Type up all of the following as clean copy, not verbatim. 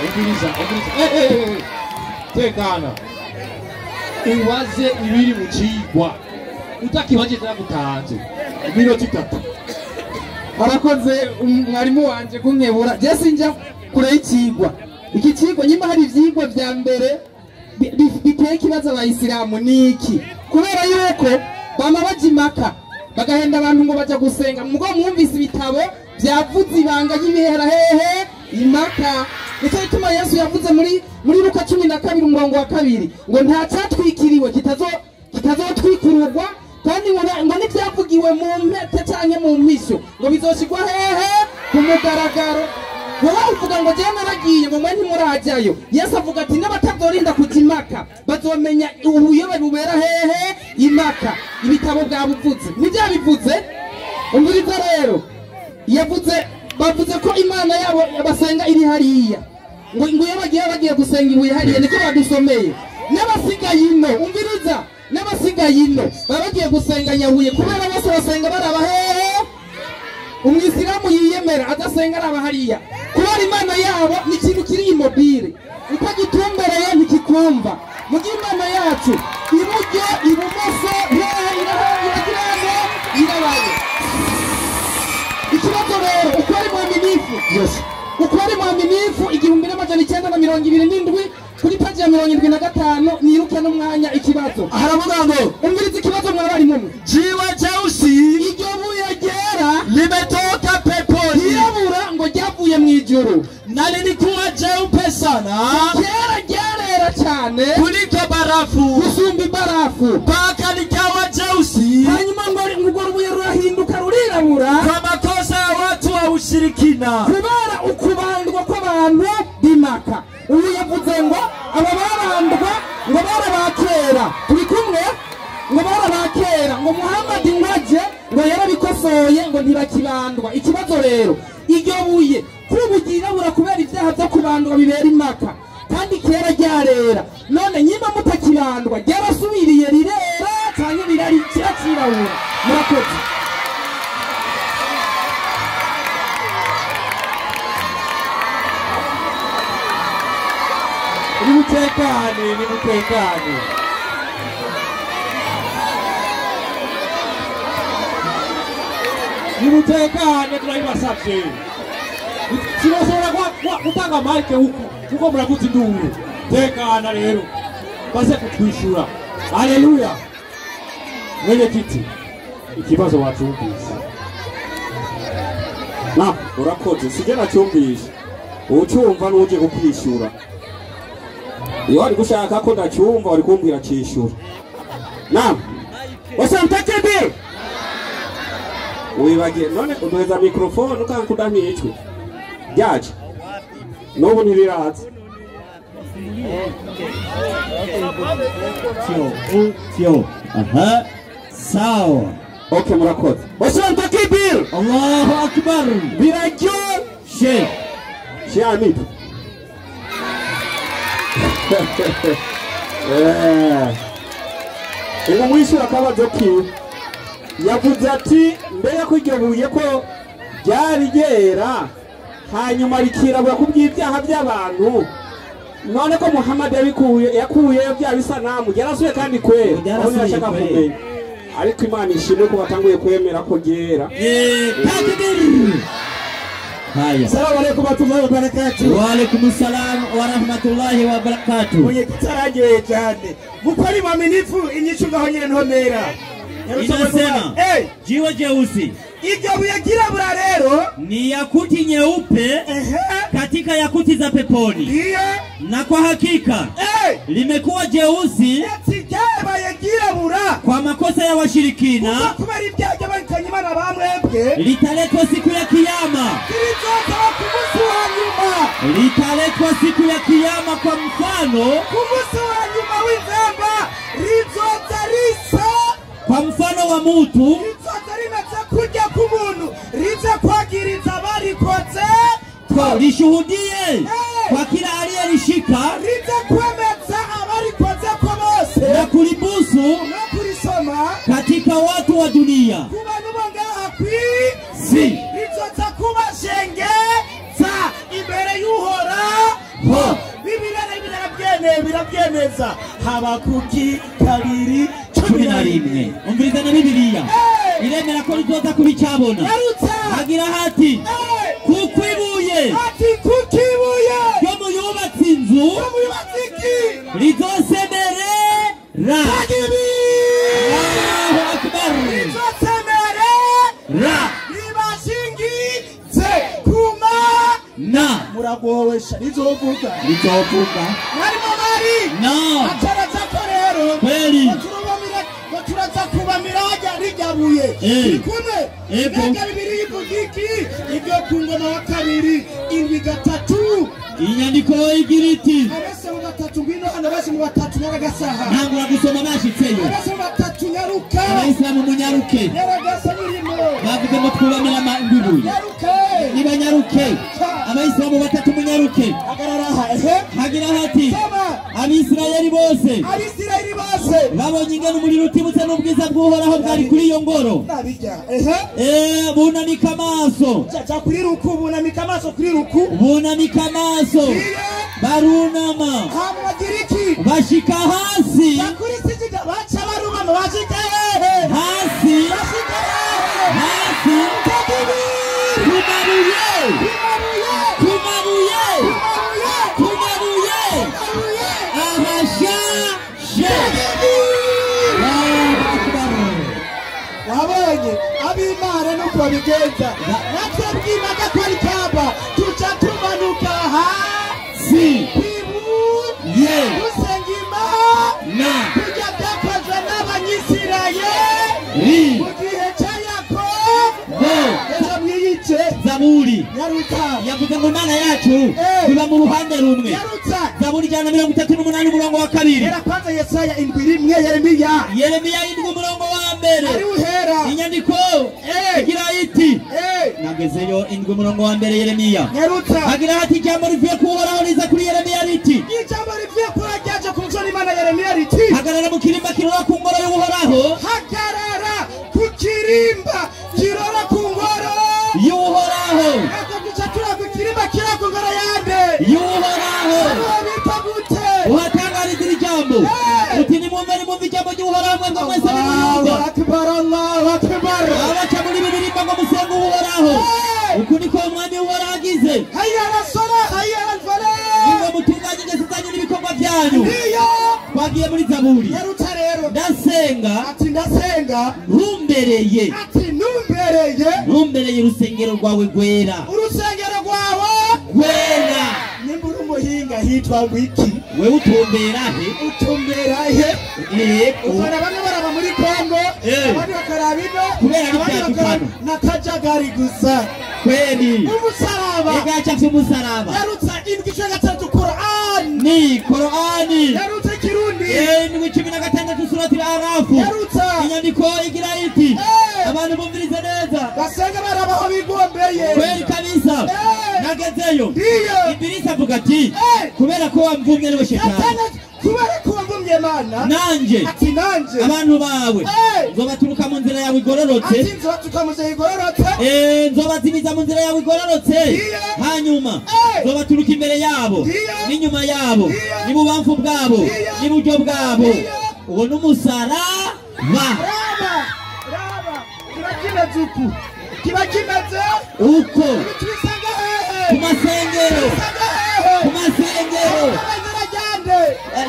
Umviriza, umviriza. Tekana. Ubaze ibiri mu cigwa. Utakibaje taragutanze. Iminota 3. Arakoze mwarimu wanje kunkebura. Je sinja kure y'icigwa. Iki cigwa nyuma hari ivyigwa vya mbere biteye ikibazo abayisilamu niki. Kubera yuko bama bajimaka bagahenda abantu ngo baja gusenga. Mugo mwumvise ibitabo byavuze ibanga y'ibihera hehe imaka. Nico gituma Yesu yavuze muri Luka 12 umurongo wa 2 ngo nta cyatwikiriwe kitazotwikururwa kandi ngo n'ibyavugiwe mu mpete canke mu mpisho ngo bizoshigwa hehe ku mugaragaro. Wowe uvuga ngo je naragiye ngo mwe ntimurajyayo. Yesu avuga ati n'abatazorinda kuja imaka bazomenya ubuyobe bubera hehe imaka. Ibitabo bwabuvuze nibyabivuze. Umviriza rero yavuze bavuze ko Imana yabo basenga iri hariya ngo iyo bagiye gusenga ibuye hariya niko badusomeye. N'abasigaye ino umviriza, n'abasigaye ino babagiye gusenga Nyabuye kubera bose basenga baraba hehe. Umwisilamu yiyemera adasenga araba hariya kubera Imana yabo ni ikintu kiri immobile utagitumbereye ntikikumva. Mu gihe Imana yacu iburyo ibumoso hehe iragiramo irabaye. Ikibazo rero uko ari mwaminifu, yes, uko ari mwaminifu 1927 kuri paji ya 75 niruke n'umwanya ikibazo. Haravuga ngo umviriza ikibazo mwabari mumwe. Jiwe jeusi iryo buye ryera limetoka peponi, ryirabura ngo ryavuye mu ijuru na lilikuwa jeupe sana, kera ryarera cyane kuliko barafu, gusumba ibarafu, mpaka likawa jeusi. Hanyuma ngo urwo rubuye rurahinduka rurirabura kwa makosa ya watu wa ushirikina, kubera ukubandwa kw'abantu b'imaka. Ubu yavuze ngo aba barandwa ngo barabakera, turi kumwe, ngo barabakera, ngo Muhammad ngwaje ngo yarabikosoye ngo ntibakibandwa. Ikibazo rero iryo buye kubu ryirabura kubera ibyaha byo kubandwa bibera imaka kandi kera ryarera, none nyima mutakibandwa ryarasubiriye rirera cyangwa birari kirabura. Murakoze. Nimutekane, nimutekane. Nimutekane turabibasavye. Sinashobora gutanga mike huku kuko muravuza induru. Tekana rero baze kutwishura. Haleluya. Mwenyekiti, ikibazo wacumvise. Na urakoze sije nacyumvise. Ucyumva n'uje kukwishura. Iyo wari gushaka ko ndacyumva wari kumbwira cyishura. Naam. Wasamtakibir. Wibagiye none uduheza microphone ukankuda nkicwe. Ryaje. N'ubu ntiriraza. Tio. Aha. Sawa. Okay, murakoze. Wasamtakibir. Allahu Akbar. Biraryo she. She Amit. Ubu mwishyura akabazo kiwe yavuze ati mbere ko iryo buye ko ryari ryera hanyuma rikirabura ku bw'ibyaha by'abantu, none ko Muhammad yabikuye yakuyeyo bya bisanamu yarasuye kandi kwera. Aho yashaka kumenya, ariko Imana ishimwe ko batanguye kwemera ko ryera. Takbir. Haya. Salamu alaykum warahmatullahi wabarakatuh. Wa alaykum salam wa rahmatullahi wa barakatuh. Mwenyekiti araryoheye cyane. Mukora mwaminifu inyishu ngaho nyine ntomera. Inasema hey, jiwe jeusi iryo buye ryirabura rero ni yakuti nyeupe katika yakuti za peponi. Ndiyo. Na kwa hakika limekuwa jeusi kwa makosa ya washirikina, litaletwa siku ya kiyama. Litaletwa siku ya kiyama kwa mfano, kwa mfano wa mutu lishuhudie kwa kila aliyelishika na kulibusu katika watu wa dunia. Si nyene birabyemeza. Habakuki 2:11. Umviriza na Bibiliya iremera ko rizoza kuba icyabona. Hagira hati kuko ibuye, ati kuko ibuye ryo mu yubatse inzu rizosemerera. Allahu akbar. Rizosemerera ribashingize kuma na muragowesha rizovuga rizovuga. Mwarimu bari no ataraza ko rero kweli turaza kubamira rijyabuye kumwe. Mbega Bibiri ivuga iki? Ibyo ku ngoma wa 2 7:3. Inyandiko igira iti abese mu batatu ngwino hano, abese mu batatu nyaragasaha. Ntangura gusoma bashitseyo. Abese mu batatu nyaruka. Abayisilamu munyaruke. Nyaragasa birimo. Bavuze ngo twubamira imbibuye. Nyaruke. Nibanyaruke. Abayisilamu batatu munyaruke. Hagarara aha. Ehe. Hagira hati soma. Abisirayeli bose. Abisirayeli bose babonye ingano umuriro utibutse n'ubwiza bw'Uhoraho bwari kuri iyo ngoro. Nabijya. Ehe. Bunamika amaso. Ja kuri ruku, bunamika amaso kuri ruku. Bunamika amaso. Barunama. Hama iki? Bashika hasi. Kuri sijida baca barunama bashika hehe? Hasi. Bashika hehe? Hasi. Kumabuye. Kumabuye. Kumabuye. Kumabuye. Ahashashe. Wabonye ab'Imana nuko babigenza. Natwe bw'imaga ko ari kaba tuca tumanuka hasi. Ye. Dusenga Imana kujya byakozwe n'Abanyisirayeli mu gihe cya Yakobo. Ejo mwiyice Zaburi nyaruka yavuze ngo Imana yacu iba mu ruhande rumwe. Nyarutsa. Zaburi 138 umurongo wa 2. Era kwanza Yesaya 7:1. Yeremiya. Yeremiya 7 umurongo wa 1. Ari uhera. Inyandiko igira iti nagezeyo 7 umurongo wa 1 Yeremiya. Nyarutsa. Hagira hati ijambo rivuye ku Uhoraho riza kuri Yeremiya riti. Ijambo rivuye ku ryaje ku musoni Imana Yeremiya riti. Hagarara mu kirimba kirora ku ngoro y'Uhoraho. Hagarara ku kirimba kirora ku ngoro y'Uhoraho. Eko duca ku kirimba kirora ku ngoro yande y'Uhoraho. Bita gute? Uhatangariza iri jambo uti nimwumve nimwumve ijambo ry'Uhoraho mwebwe mwese nimwumva. Allahu akbar, Allahu akbar. Abaca muri bibirimba ngo musenge Uhoraho. Uku niko umwami Uhoraho agize. Hayya ala salah, hayya ala falah. Nimwe mutunganye ingeso zanyu n'ibikorwa byanyu. Twagiye muri Zaburi. Nyarutsa rero. Ndasenga. Ati ndasenga. Ntumbereye. Ati ntumbereye. Ntumbereye urusengero rwawe rwera. Urusengero rwawe rwera. Nimba uri umuhinga hitwa wiki. Wewe utumbera he? Utumbera he? Ubona bamwe baraba muri Kongo, abandi bakaraba ino, kubera abandi bakaraba na kajagari gusa. Kweli. Umusaraba. Egacha cy'umusaraba. Yarutsa 7:13 Qur'an. Ni Qur'ani. Yarutsa Kirundi. 7:16 surati Al-Arafu. Yarutsa. Inyandiko igira iti abantu bumvirize neza. Basenga barabaho bigombeye. Kweli kabisa. Nagezeyo. Ndiyo. Ibilisi avuga ati kubera ko wamvumye niwe shetani. Kubera ko wamvumye Imana. Nanje. Ati nanje. Abantu bawe. Nzobaturuka mu nzira yawe igororotse. Ati nzobaturuka mu nzira igororotse. Nzobazimiza mu nzira yawe igororotse. Hanyuma nzobaturuka imbere yabo n'inyuma yabo n'ibubamfu bwabo n'iburyo bwabo. Uwo n'umusaraba. Raba. Raba. Kiba kimeze uku. Kiba kimeze uko. Tubisanga hehe? Ku masengero. Ku masengero.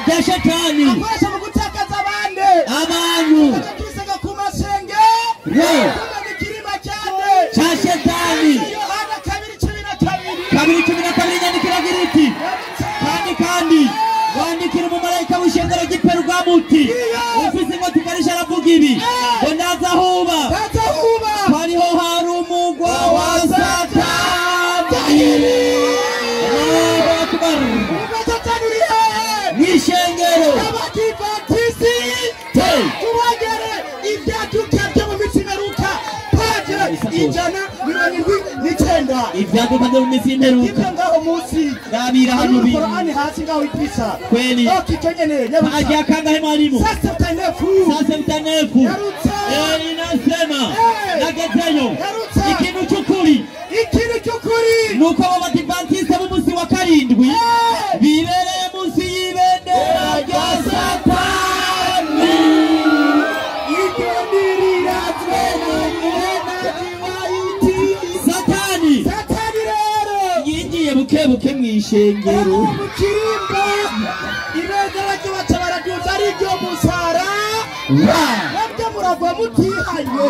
Rya shetani. Akoresha mu gutakaza abandi. Abantu. Tubisanga ku masengero. Ikirima cyane. Cya shetani. Yohana 2:12. 2:12 inyandiko iragira iti kandi wandikira umumarayika w'ishengero ry'i Perugamuti ufise inkota ikarisha aravuga ibi ngo ndaza aho uba. Ko ariho hari umugwa wa Satani. Allahu akbar. Mw'ishengero. Tubagere ibyaduka byo mu minsi imperuka paje 179. Ibyaduka byo mu minsi imperuka. Ibyo ngaho munsi. Ndabira hano biri. Qur'ani hasi ngaho ipisa. Kweli. Okay kenyene nyabusa. Paje kangahe mwalimu? Sasa mtanefu. Sasa mtanefu. Yarutsa. Inasema nagezeyo. Yarutsa. Ikintu cy'ukuri. Ikintu cy'ukuri. Nuko abo Badivantiste b'umunsi wa 7 bibereye munsi y'ibendera. Buke buke mw'ishengero mu kirimba ibendera ryubatse baraduza ari ryo musara mwebwe muragwa mutihanye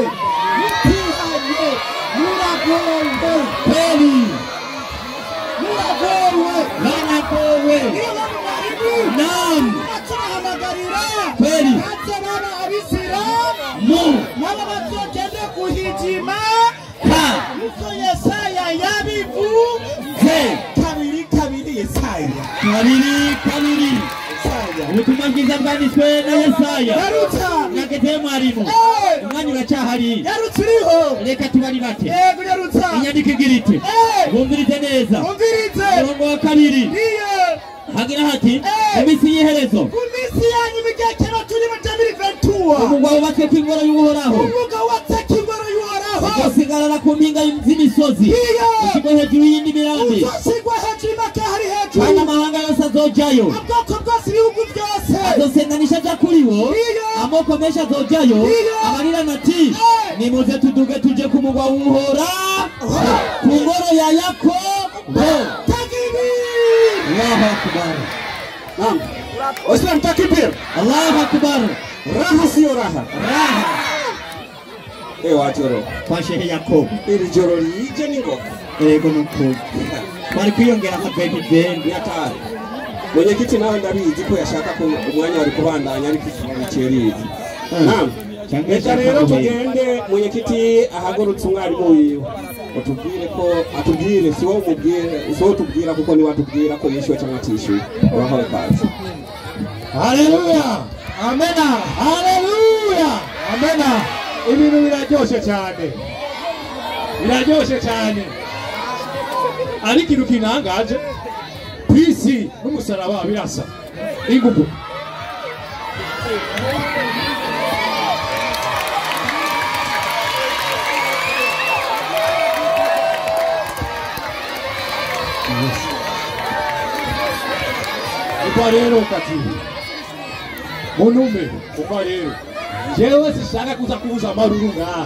mutihanye muragowe kweli muragowe baragowe niba mwarimu naam turahamagarira kweli baze baba abisilamu nabo bazogende kuhijima ka niko Yesaya yabivuze 2:2 Yesaya 2:2 ubutumwa bwiza bwanditswe na Yesaya yarutsa naketeye mwarimu umwanya uracyahari yarutsa uriho reka tubari bate yego yarutsa inyandiko igira iti bumvirize neza bumvirize umurongo wa 2 niyo hagira hati iminsi y'iherezo ku minsi yanyu imigekero turi mu 2023 umugwa wubatswe kw'ingoro y'Uhoraho umugwa wubatse kw'ingoro y'Uhoraho uzosigara ku mpinga z'imisozi ushigwe hejuru y'indi mirambi uzoshigwa hejuru imake hari hejuru kandi amahanga yose azojayo ubwoko bwose ibihugu byose azosenganisha aja kuri wo amoko menshi azojayo abarirana ati nimuze tuduge tuje ku mugwa w'Uhoraho ku ngoro ya Yakobo. Allahu akbar. Naam. Waislamu takbir. Allahu akbar. Raha sio raha. Raha. Wachoro. Kwa Shehe Yakobo. Iri joro lije ni ngoka. Ego nuko. Bari kwiyongera nka baby band. Ni hatari. Mwenyekiti nawe ndabizi ko yashaka ko umwanya wari kubandanya ariko ikerizi. Naam. Reka rero tugende mwenyekiti ahagurutse umwarimu wiwe. Utubwire ko atubwire si wowe umubwire si wowe utubwira kuko ni watubwira ko yishyuwe cyangwa atishyuwe. Urahawe kazi. Haleluya. Amena. Haleluya. Amena. Ibintu biraryoshe cyane. Biraryoshe cyane. Ariko ikintu kinangaje kwisi n'umusaraba birasa. Ingubu. Uko rero katibu munume uko rero jewe sishaka kuza kuvuza amaruru ngaha.